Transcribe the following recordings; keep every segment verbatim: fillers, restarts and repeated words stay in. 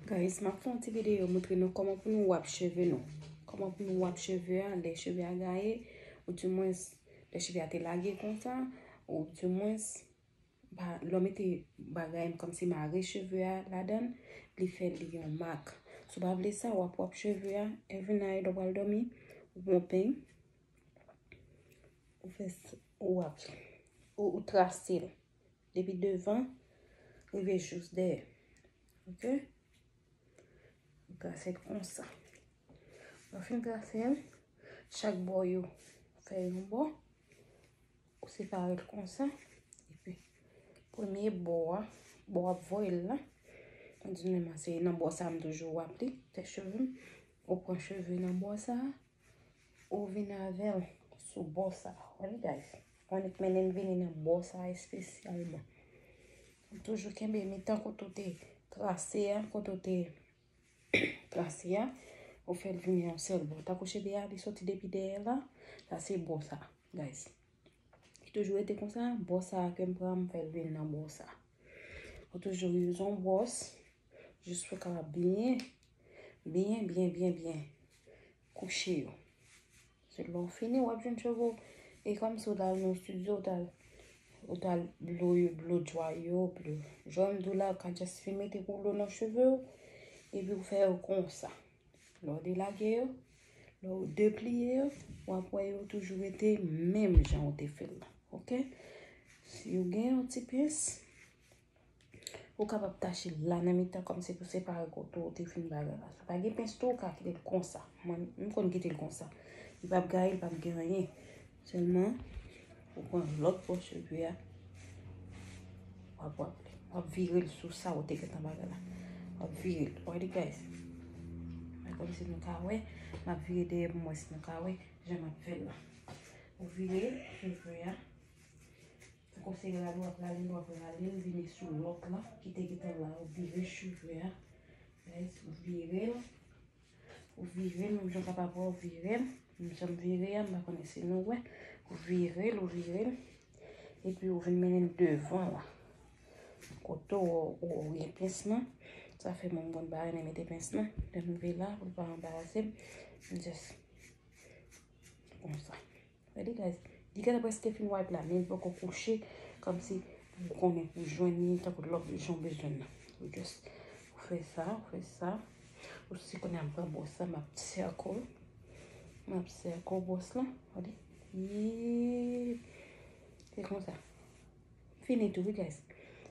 Guys, m ap fè yon ti videyo montre nou kòman pou nou wrap cheve nou. Kòman pou nou wrap cheve a, lè cheve a gaye, ou dimwens, lè cheve a te lage konsa, ou dimwens, ba, lè w mete bagay kòmsi mare cheve a ladan, li fè li yon mak. Si w pa vle sa, w ap wrap cheve a, every night lè w pral dòmi, ou pran peny, ou fè s-, ou wrap, ou, ou trase l. Depi devan, rive jous dèyè. Ok? Ou trase l konsa. Lè w fin trase l, chak bò yo, fè yon bò. Ou separe l konsa. Epi, premye bò a, bò w ap voye l la. Kontinyeman, se nan bò sa a m toujou wrap li, fè cheve m. Ou pran cheve nan bò sa a. Ou vin avè l sou bò sa. Wè li, guys. Mwen annik mennen l vini nan bò sa espesyalman. Ou toujou kenbe mitan kote w te trase a, kote w te trase a. Ou fè l vini yon sèl bò. Tankou cheve a, li soti depi dèyè la. Sa se bò sa, guys. Li toujou rete konsa. Bò sa ke m pran, m fè l vin nan bò sa. Ou toujou use yon bwòs. Jis pou w kapab byen, byen, byen, byen, byen kouche yo. Se lè w fini, w ap jwenn cheve w. E kòmsi w t al nan estidyo, w t al, w t al blow yo, blow dry yo, blow. Jan m di w la, w ka just fin mete woulo nan cheve w, epi w fè yo konsa. Lè w delage yo, lè w depliye yo, w ap wè yo toujou rete menm jan w te fè l la. Ok? Si w gen yon ti pens, ou kapab tache la nan mitan kòmsi pou separe kote w te fin bagay la. Si w pa gen pens tou, ou ka kite l konsa. Mwen, m konn kite l konsa. Li p ap gaye, li p ap gen anyen. Sèlman, ou pran lòt bò cheve a, w ap, w ap, w ap vire l sou sa ou te gentan bagay la. W ap vire l. Wè li, guys. Mwen kòmsi nou ka wè, m ap vire dèyè pou m wè si nou ka wè jan m ap fè l la. Ou vire cheve a. Ou konseye rale, w ap rale l, w ap rale l, vini sou lòt la, ki te gentan la, ou vire cheve a. Guys, ou vire l. Ou vire l, menm jan w kapab wè, ou vire l. Menm jan m vire a, m pa konnen si nou wè. Ou vire l, ou vire l. Epi ou vin mennen l devan la. Kote w, ou, ou gen pens lan. Sa fè mwen m konn pa renmen mete pens lan. Lè m rive la, pou l pa anbarase m, m just konsa. Gade, guys. Li gentan prèske fin wipe la, men li poko kouche. Kòmsi ou konnen pou jwenn li tankou lòt jan w bezwen l nan. Ou just, ou fè sa, ou fè sa. Ou si kounye a m pran bwòs la, m ap circle. M ap circle bwòs la. Gade. Yee. Se konsa. Fini tou, wi, guys.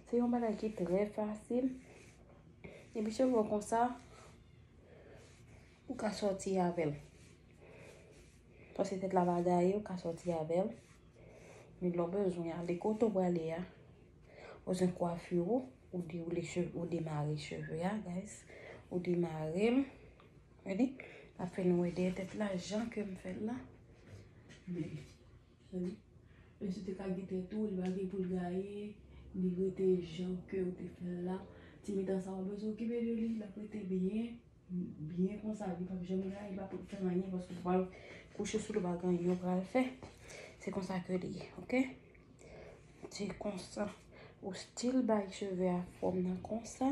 Se yon bagay ki trè fasil. Epi cheve w konsa, ou ka sòti avè l. Paske tèt la pa gaye, ou ka sòti avè l. Men lè w bezwen ale kote w prale a, ou bezwen kwafi w, ou dewoule cheve, ou demare cheve a, guys. Ou demare l. Gade, l ap fè nou wè dèyè tèt la, jan ke m fè l la. Men, gade. Men si w te ka gen tèt ou, li pa gen pou l gaye, li rete jan ke w te fè l la. Ti mitan sa, w pa bezwen okipe de li, l ap rete byen. Byen konsa, li p ap janm gaye, li p ap fè anyen, paske w pral kouche sou li, pa gen anyen w pral fè. Se konsa ke li ye, ok? Se konsa. Ou still bay cheve a fòm nan konsa.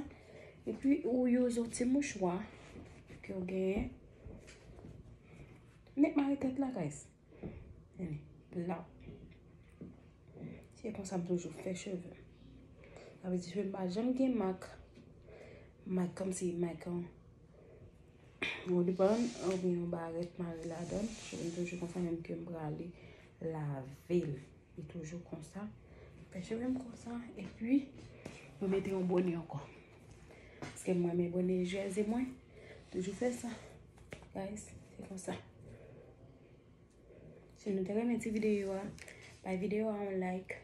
Epi, ou use yon ti mouchwa ke w genyen. Nèk mare tèt la, guys. Tande, la. Se konsa m toujou fè cheve m. Sa vle di cheve m pa janm gen mak. Mak kòmsi mak an, yon riban oubyen yon barèt mare ladan l. Cheve m toujou konsa, menm ke m prale lave l. Li toujou konsa. Fè cheve m konsa. Epi, mwen mete yon bonè ankò. Paske m renmen bonè jèze mwen. Toujou fè sa. Guys, se konsa. Si nou te renmen ti videyo a, bay videyo a yon like,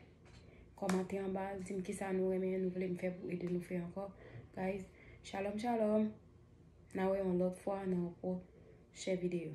kòmante anba, di m kisa nou renmen, nou vle m fè pou ede nou fè ankò. Guys, shalom, shalom. N a wè yon lòt fwa nan yon pwochè videyo.